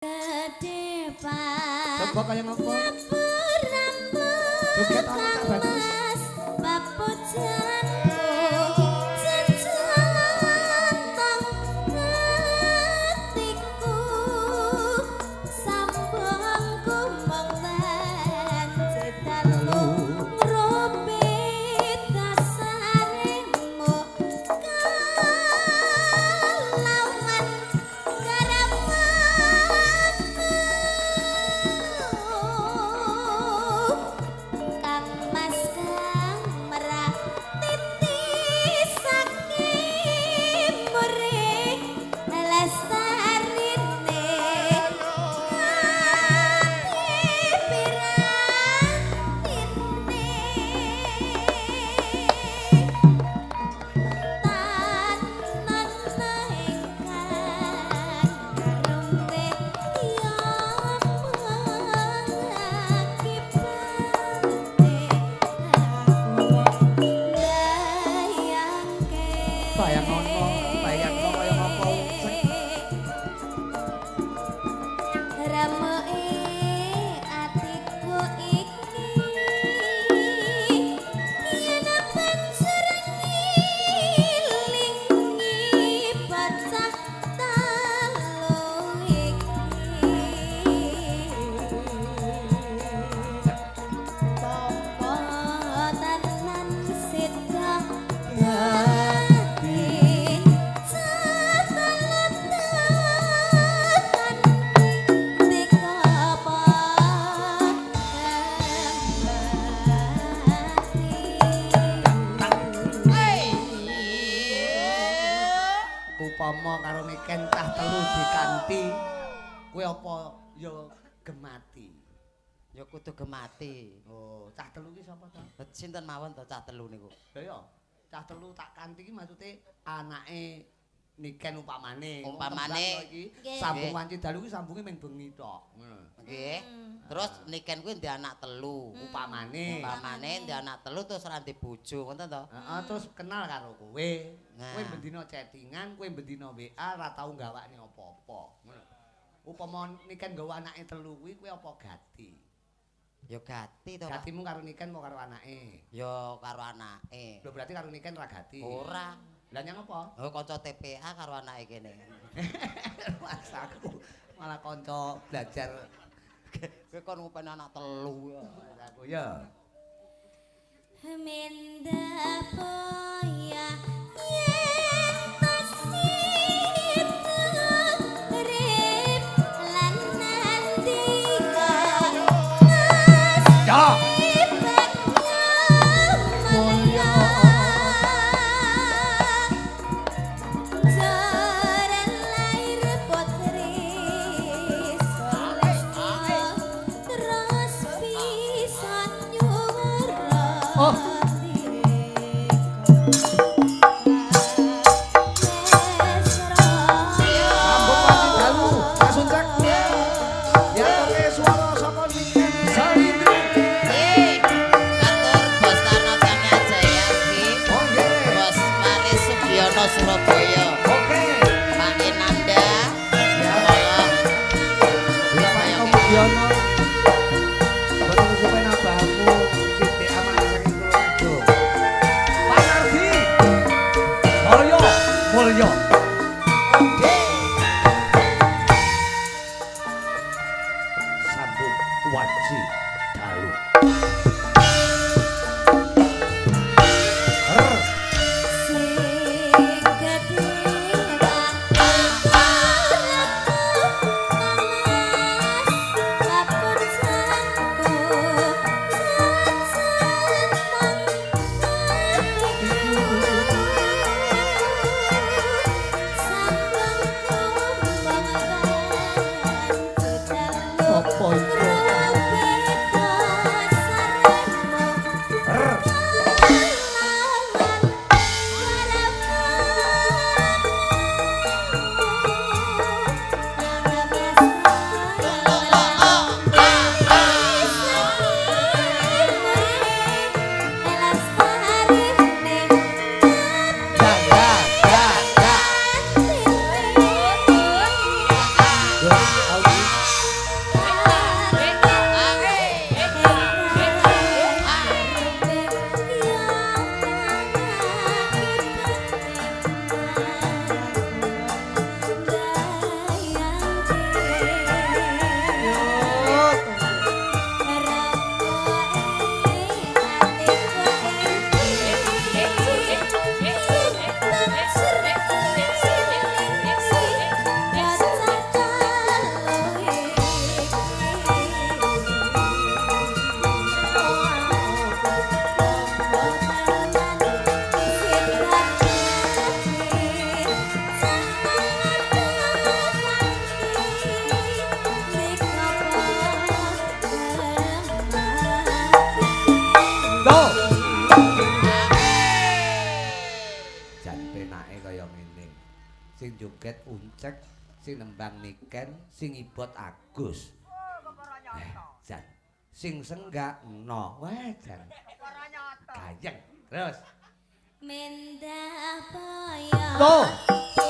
Kedepan. Coba kaya ngopo? Rambut Joget ana tak bagus. Mas papujanku jejantong atiku sambungku mung dalu ngrupi dasaremu kalawan karamatmu. Kang Mas kang merah titisake muring lestarine ati piratine tanan ingkang rumpe ya mengakibate aku bayangke. Bayang ono, bayangno kaya ngopo. Remeke atiku iki yen banjur ngilingi bocah telu iki. Apa tenan sida dadi catelatan ndika apa kembati. Upama karo Niken cah telu dikanti, kowe apa ya gemati? Ya kudu gemati. Oh, cah telu ki sapa to? Sinten mawon to cah telu niku? Lah ya, cah telu tak kanthi ki maksude anake Niken upamane. Umpamane. Iki Nggih. sambung wanci dalu ki sambunge ming bengi tok. Ngono. Nggih. Terus Niken kuwi ndek anak telu. Upamane. Umpamane ndek anak telu terus ora ndek bojo, ngoten to? Heeh, terus kenal karo kowe. Nah. Kowe bendina chattingan, kowe bendina WA ora tau gawakne apa-apa. Ngono. Upama Niken nggawa anake telu kuwi kowe apa gati? Ya gati to, Pak. Gatimu karo Niken apa karo anake? Ya karo anake. Lho berarti karo Niken ora gati. Ora. Lah nyang apa? Oh, kanca TPA karo anake kene. Mas aku malah kanca belajar. Kowe kon ngupeni anak telu ya. Aku ya. Minda boya yen tasita urip lan nandika. Ya. Mulya jaran lair putri Sulastya terus pisan nyuwara. Oh. Sambung wanci dalu, langsung cek. Diaturke swara saka Niken Salindri. Nggih. Katur Bos Tarno Tania Jaya nggih. Oh nggih. Bos Waris Sugiono Surabaya. Oke. Pak Enanda. Ya. Tolong. Ya Pak Eko Mudiono. Boten kesupen abahmu sithik amane saking Tulungagung. Pak Nardi. Mulya, mulya. Oke. Sambung wanci dalu. Her. Sing gedhe papujanku jejantong atiku sambungku mung bantu dalu. Apa iku? joget Uncek, sing nembang Niken, sing ibot Agus. Eh, jan. Sing senggak No. Wah, jan. Gayeng. Terus. Mendah boyo. Tuh.